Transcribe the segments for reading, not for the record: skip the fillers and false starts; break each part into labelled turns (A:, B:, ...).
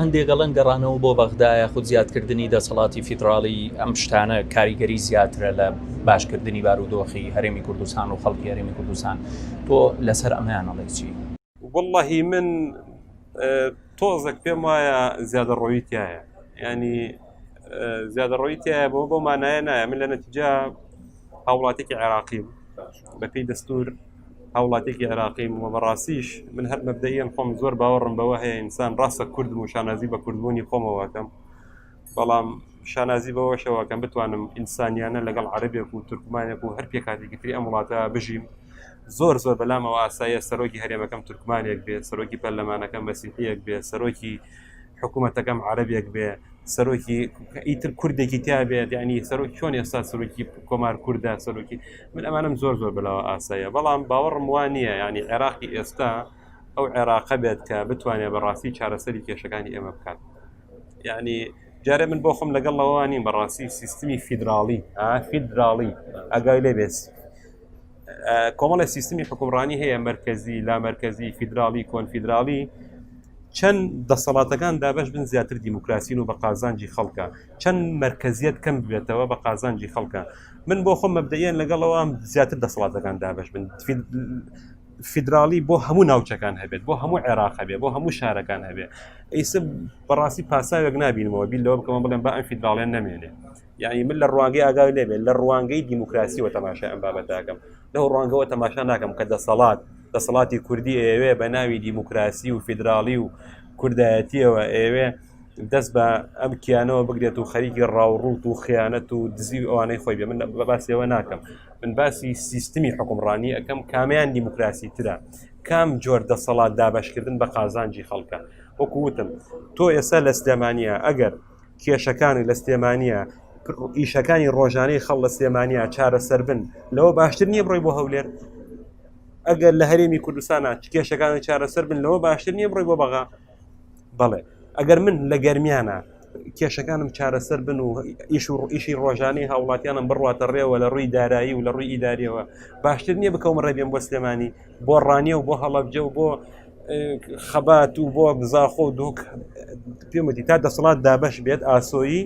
A: هەندێک ئەڵێن گەڕانەوە بۆ بەغدا یاخود زیادکردنی دەسەڵاتی فیدراڵی ئەم شتانە کاریگەری زیاترە لە باشکردنی بارودۆخی هەرێمی کوردستان و خەڵکی هەرێمی کوردستان تۆ لەسەر ئەمەیان ئەڵێی چی؟
B: وەڵڵاهی من تۆزێک پێم وایە زیادەڕۆیی تایە ینی زیادەڕۆیی تایە بۆ بۆ مانایە نایە من لە نەتیجە هاوڵاتێکی عێراقیم بەپێی دەستور هاوڵاتێکی عێراقیم و بەڕاستیش من هەر مەبدەئیەن خۆم زۆر باوەڕم بەوە هەیە ئینسان ڕاستە کوردم و شانازی بە کوردبوونی خۆمەوەکەم بەڵام شانازی بەوەشەوەکەم بتوانم ئینسانیانە لەگەڵ عەربێک و تورکمانێک و هەر پێکاتێکی تری ئەم وڵاتە بژیم زۆر زۆر بەلامەوە ئاساییە سەرۆکی هەرێمەکەم تورکمانێک بێ سەرۆکی پەرلەمانەکەم مەسیحیەک بێ سەرۆکی حکوومەتەکەم عەربێک بێ سەرۆکی ئیتر کوردێکی تیا بێت ینی سەرۆک چۆن ئێستا سەرۆکی کۆمار کووردا سەرۆکی من ئەمانم زۆر زۆر بەلاوە ئاساییە بەڵام باوەڕم وان نییە ینی عێراقی ئێستا ئەو عێراقە بێت کە بتوانێت بەڕاستی چارەسەری کێشەکانی ئێمە بکات یعنی جارێ من بۆ خۆم لەگەڵ لەوە نیم بەڕاستی سیستمی فیدراڵی فیدراڵی ئەگای لێ بێت کۆمەڵی سیستمی حکومڕانی هەیە مرکزی لا مرکزی فیدراڵی کۆنفیدراڵی چەند دەسەڵاتەکان دابش بن زیاتر دیموکراسین و بە قازانجی خەڵکە چەند مرکزیت کەم بێتەوە بە قازانجی خەڵکە من بۆ خۆم مەبدەیەن لەگەڵەوە زیاتر دەسەڵاتەکان دابش بن فیدراڵی بۆ هەموو ناوچەکان هەبێت بۆ هەموو عێراق هەبێت بۆ هەموو شارەکان هەبێت ئیسە بەڕاستی پاساوێک نبینمەوە بیر لەوە بکەمە بڵێم بە ئەم فیدراڵیان نەمێنێ یعنی من لە ڕوانگەی ئاگاوی لێبێت لە ڕوانگەی دیموکراسیەوە تەماشای ئەم بابەتاکەم لەو ڕوانگەوە تەماشا ناکەم کە دەسەڵات دەسەڵاتی کوردی ئەوێ بە ناوی دیموکراسی و فیدراڵی و کوردایەتیەوە ئەوێ دەست بە ئەم کیانەوە بگرێت و خەریکی ڕاوڕوت و خیانەت و دزی و ئەوانەی خۆی بێ من بە باسیەوە ناکەم من باسی سیستمی حکومڕانی ئەەکەم کامیان دیموکراسی ترە کام جۆر دەسەڵات دابشکردن بە قازانجی خەڵکە وەکو وتم تۆ ئێستا لە سلێمانە ئەگەر کێشەکانی لە سلێمانە ئیشەکانی ڕۆژانەی خەڵ لە سلێمانە چارەسەر بن لەوە باشتر نییە بڕۆی بۆ هەولێر ئەگەر لە هەرێمی کوردستانە کێشەکانی چارەسەر بن لەوە باشتر نییە بڕۆی بۆ بەغا بەڵێ ئەگەر من لە گەرمیانە کێشەکانم چارەسەر بن و ئیش و ئیشی ڕۆژانەی هاوڵاتیانم بڕواتە ڕێوە لە ڕووی دارایی و لە ڕووی ئیداریەوە باشتر نییە بکەوم ڕێبێن بۆ سلێمانی بۆ ڕانیە و بۆ هەڵەبجە و بۆ خەبات و بۆ زاخۆ و دوک پێمەتی تا دەسەڵات دابش بێت ئاسۆیی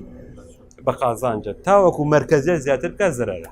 B: بە قازانجە تاوەکو مرکزیە زیاتر بکە زەرەرە.